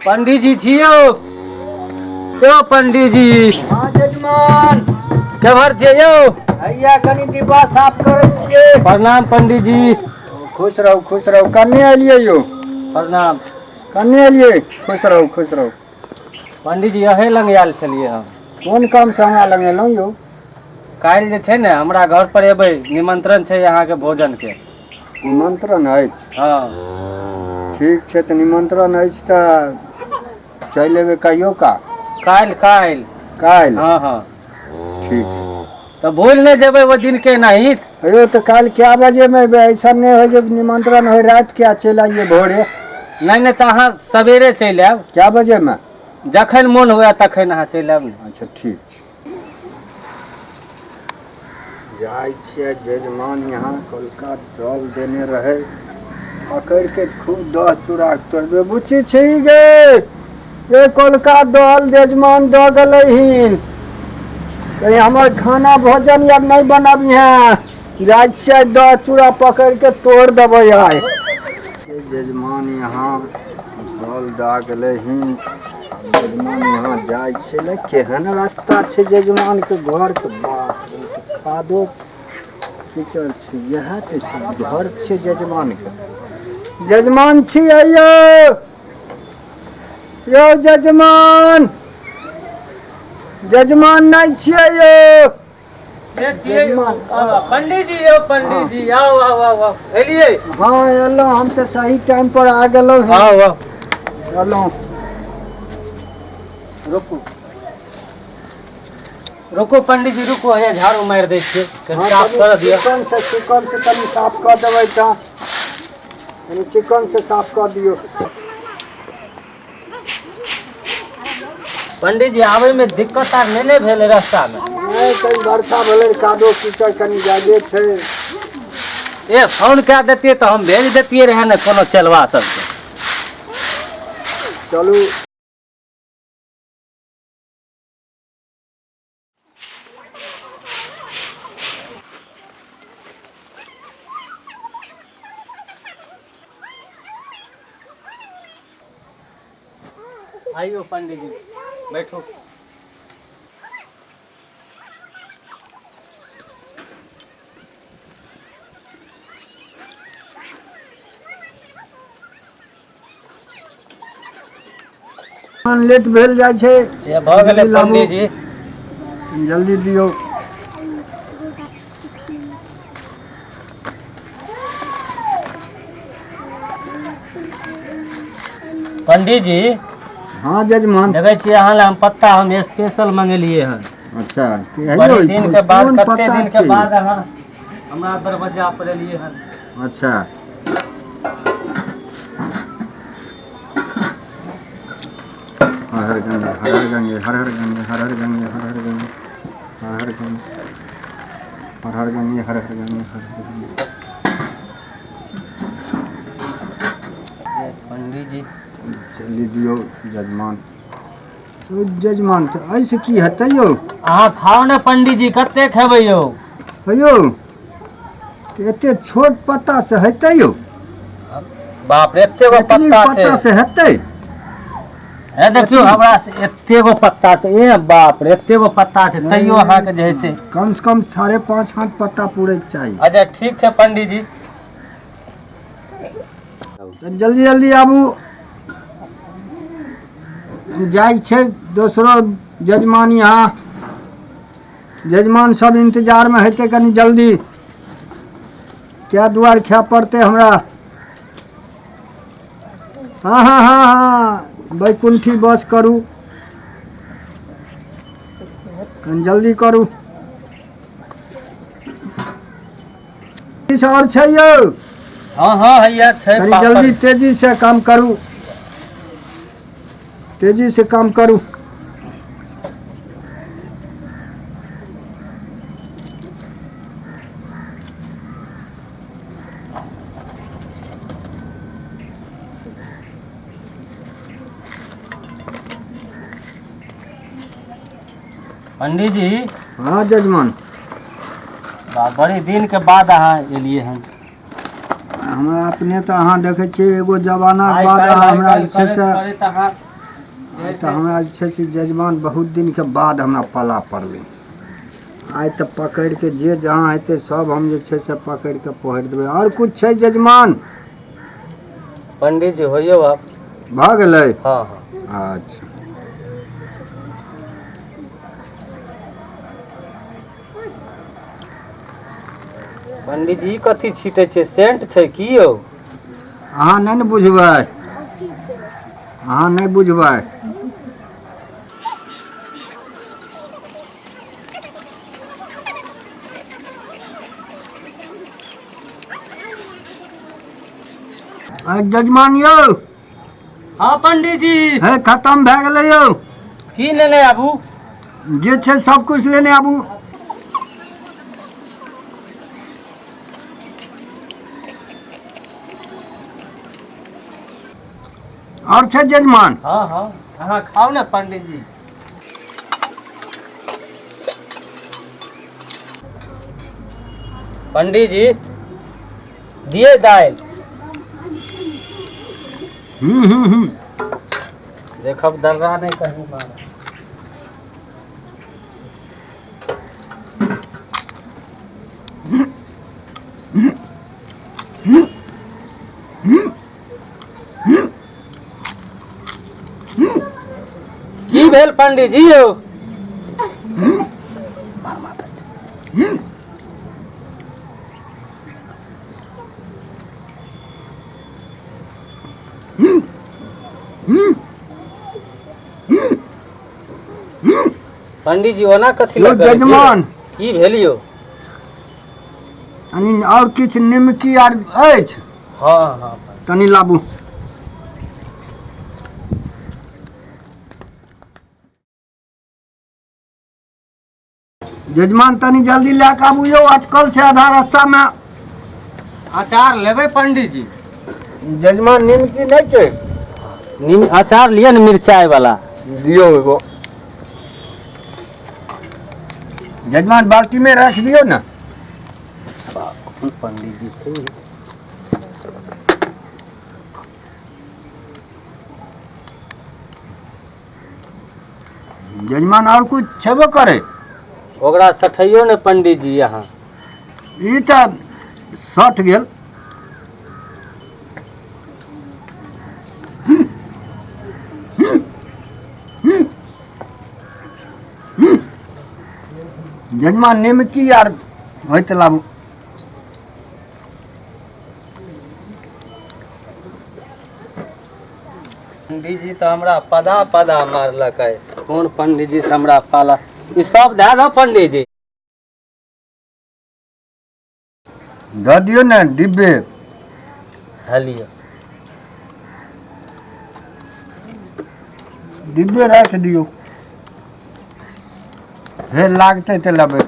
पंडीजी छियौ यौ पंडीजी। हाँ जजमान। केम्हर छियै यौ? हैया कनि डिब्बा साफ करै छियै। प्रणाम पंडीजी। खुश रहू खुश रहू। कन्ने एलियै यौ? प्रणाम। कन्ने एलियै? खुश रहू खुश रहू। पंडीजी अहे लग आयल छलियै हम। कोन काम से हमरा लग एलहुँ यौ? काल्हि जे छै ने हमरा घर पर एबै, निमंत्रण छै अहाँके भोजन के। निमंत्रण अछि? हाँ। ठीक छै, तऽ निमंत्रण अछि तऽ चलि एबै कहियो का? काल्हि काल्हि। काल्हि? हाँ हाँ। ठीक। तऽ भूलि नहि जेबै ओहि दिन के नहीं। अयो तऽ काल्हि कए बजेमे एबै? ऐसा नहि होइ जे निमंत्रण होइ राति के आ चलि आइए भोरे। नहि नहि, तऽ अहाँ सवेरे चलि आयब। कए बजेमे? जखन मोन हुए तखन अहाँ चलि आयब ने। अच्छा ठीक छै। जाइ छियै जजमान यहाँ कोलका दल देने रहै, पकड़ि के खूब दह चूड़ा के तोड़बै। बुच्ची छी गे, ये कोलका दल जजमान दऽ गेलै हिन, कहीं हमर खाना भोजन आर नहि बनबिहे। जाइ छियै दह चूड़ा पकड़ि के तोड़ देबै आइ। ये जजमान यहाँ दल दऽ गेलै हिन, जजमान यहाँ जाइ छै। केहन रास्ता छै जजमान के घर के, बाप रे, खादो कीचड़ छै। इएह तऽ घर छै जजमान के। जजमान छी यौ? यौ जजमान, जजमान नहि छियै यौ? जजमान। पंडीजी यौ, पंडीजी आउ आउ आउ आउ, एलियै? हाँ एलहुँ, हम तऽ सही टाइम पर आ गेलहुँ। आउ आउ। एलहुँ। रुकू रुकू पंडीजी रुकू, हैया झाड़ू मारि दै छियै, कनि साफ कर दिअ। चिकन से, चिकन से कनि साफ कऽ देबै तऽ कनि चिकन से साफ कऽ दियौ। पंडीजी आबै में दिक्कत आर नहि ने भेल रास्ता में? नहि, कनि वर्षा भेलै, कादो कीचड़ कनि ज्यादे छै। ए फोन कए देतियै तऽ हम भेज देतियै रहए ने कोनो चलवा सबके। चलू। आइयो पंडीजी बैठो। लेट भेल जाइ छै। ये भऽ गेलै पंडीजी। जल्दी दियौ। पंडीजी। हाँ जजमान। देखै छियै अहाँ लए हम पत्ता हम स्पेशल मंगेलियै हन। अच्छा। बड़ी दिन के बाद, कते दिन के बाद अहाँ हमरा दरवाजा पर एलियै हन। अच्छा। हर हर गंगे हर हर गंगे हर हर गंगे हर हर गंगे हर हर गंगे हर हर गंगे हर हर गंगे हर हर गंगे हर हर गंगे। पंडीजी चलि दियौ जजमान। जजमान तऽ एहिसँ की हेतै यौ? अहाँ खाउ ने पंडीजी, कते खेबै यौ? यौ एते छोट पत्ता से हेतै यौ? बाप रे, एते गो पत्ता छै। पत्ता से हेतै? हे देखियौ हमरा से एते गो पत्ता छै। ए बाप रे, एते गो पत्ता छै तैयो अहाँके जे है से कम से कम 5.5 हाथ पत्ता पूरे के चाही। अच्छा ठीक छै पंडीजी। जल्दी जल्दी आबू, जाइ छै दोसरो जजमान यहाँ, जजमान सब इंतजार में हेतै। कनि जल्दी, क्या दुआर खाय पड़तै हमरा। हाँ हाँ हाँ हाँ, बैकुंठी बस करू, कनि जल्दी करू। किछु आओर छै यौ? हाँ हाँ हैया छै। कनि जल्दी तेजी से काम करू, तेजी से काम करू। पंडीजी। हाँ जजमान। बड़ी दिन के बाद अहाँ एलियै हन। हमरा अपने तऽ अहाँ देखै छियै एगो जमाना के बाद अहाँ हमरा जे छै से अहाँ आइ तऽ हमरा जे छै से जजमान बहुत दिनके बाद हमरा पाला पड़लै। आइ तऽ पकड़िके जे जहाँ हेतै सब हम जे छै से पकड़िके पोहरि देबै। आओर कुछ छै जजमान? पंडित जी होइयो आब भऽ गेलै? हाँ हाँ। अच्छा पंडित जी कथी छीटै छै? सेंट छै की यौ? अहाँ नहि ने बुझबै, अहाँ नहि बुझबै। जजमान यौ। हाँ पंडित जी। हे खत्म भए गेलै यौ। की लेने आबू? जे छै सब कुछ लेने आबू। और छै जजमान? हाँ हाँ अहाँ खाउ ने पंडित जी। पंडित जी दिए दालि। देखब दर्रा नहीं कहीं मारा। की भेल पंडित जी यौ? पंडित जी ओना कथी यौ जजमान की भेल यौ? तनी और किछु निमकी आर अछि? हाँ हाँ तनी लाबू। जजमान तनी जल्दी लए कऽ आबू यौ, अटकल छै आधा रास्ता में। अचार लेबै पंडित जी? जजमान निमकी नहि छै? अचार लिअ ने मिरचाई वाला। दियौ एगो जजमान, बाल्टी में रख दियौ ने। पंडित जी छै। जजमान और कुछ छेबो करे? ओकरा सठैयो ने पंडित जी। यहाँ ई तऽ सठ गेल। जजमान निमकी आर होइत लाबू। पंडित जी तऽ हमरा पदा पदा मारलकै। कोन पंडित जी से हमरा पाला? ई सब दए दो पंडित जी। दऽ दियौ ने डिब्बे। हलियो डिब्बे राखि दियौ, फेर लागतै तऽ लेबै।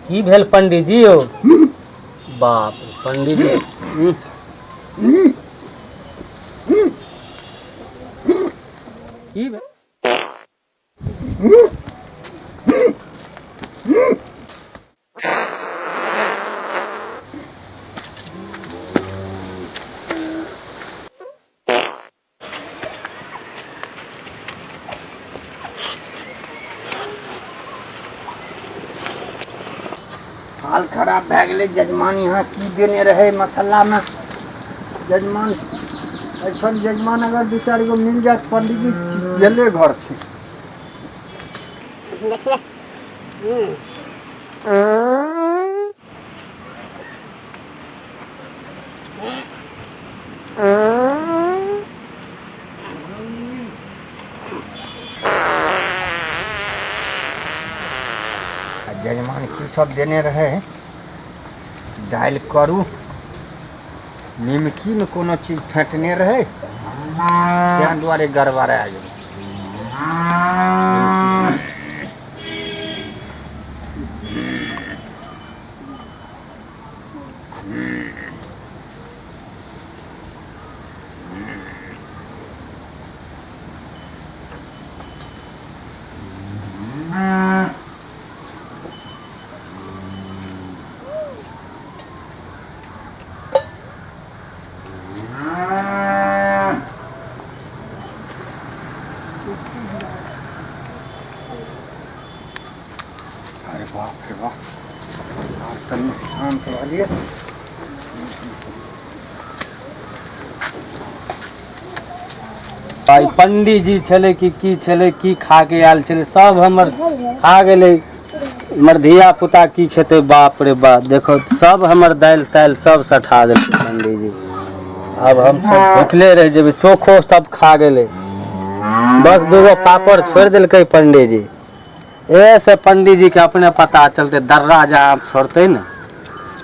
की भेल पंडित जी यौ? बाप रे पंडित जी। की भेल? हाल खराब भए गेलै। जजमान यहाँ की देने रहै मसालामे? जजमान ऐसन जजमान अगर दू चारि गो मिल जायत पंडित जी गेले घर छै। देखिए। आ जजमान की सब देने रहै? दालि करू, निमकीमे कोनो चीज फेटने रहै, तें दुआरे गड़बड़ा गेल। रे वाह, आब तनी शान्त रहलियै। आई पंडीजी छलै कि की छलै, की खा के आयल छलै, सब हमर खा गेलै। हमर धिया पुता की खेतै? बाप रे बाप, देखो सब हमर दालि तालि सब सठा देलकै पंडीजी। आब हम सब भुखले रहि जेबै। चोखो सब खा गेलै, बस दूगो पापड़ छोड़ि देलकै पंडीजी। ए से पंडीजी के अपने पता चलतै, दर्रा जहाँ छोड़तै ने।